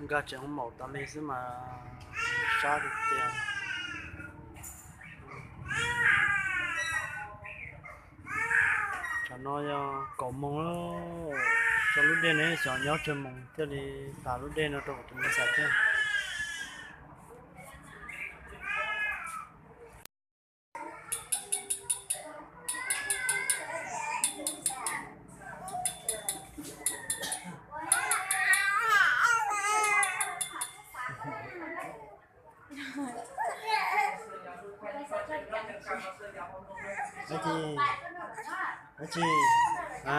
Nkag tsev hoob maum tas li xwb mas sab tiag tiag. Tsam no yog kaum moos lawm, tso lub dej no xyov nyob tsawg moos thiaj li tas lub dej no rau kuv tus me ntxhais thiab. Dab tsi? Dab tsi? A,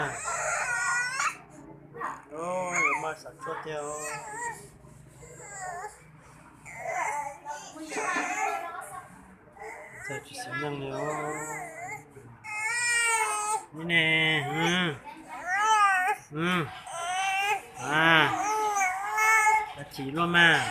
yuav maj xav tshuaj tiag. Txawm tsis xis neej li os. Ni ne. A, kav chim luaj mas.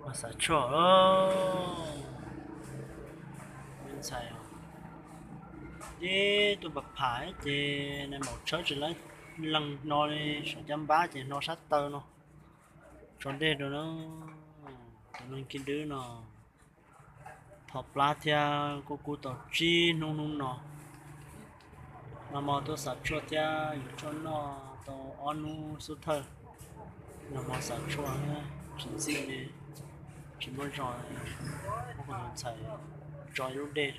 Mas xav tshuaj, me ntxhais, tib tug pam pham ces nais maum tshawb tsis laib leeg hno li, saum caj npab ces hno sab taw no. Tso dej rau na, tus neeg khib dwb no. Tho plab thiab kuj kub tau tsib hnub hnub no. Nag hmo tuaj xav tshuaj thiab yuav tshuaj noj tau ob hnub xub thawj. Nag hmo xav tshuaj tsis ntxim li, tsis muaj zog, muab kuv tus ntxhais tso ib lub dej.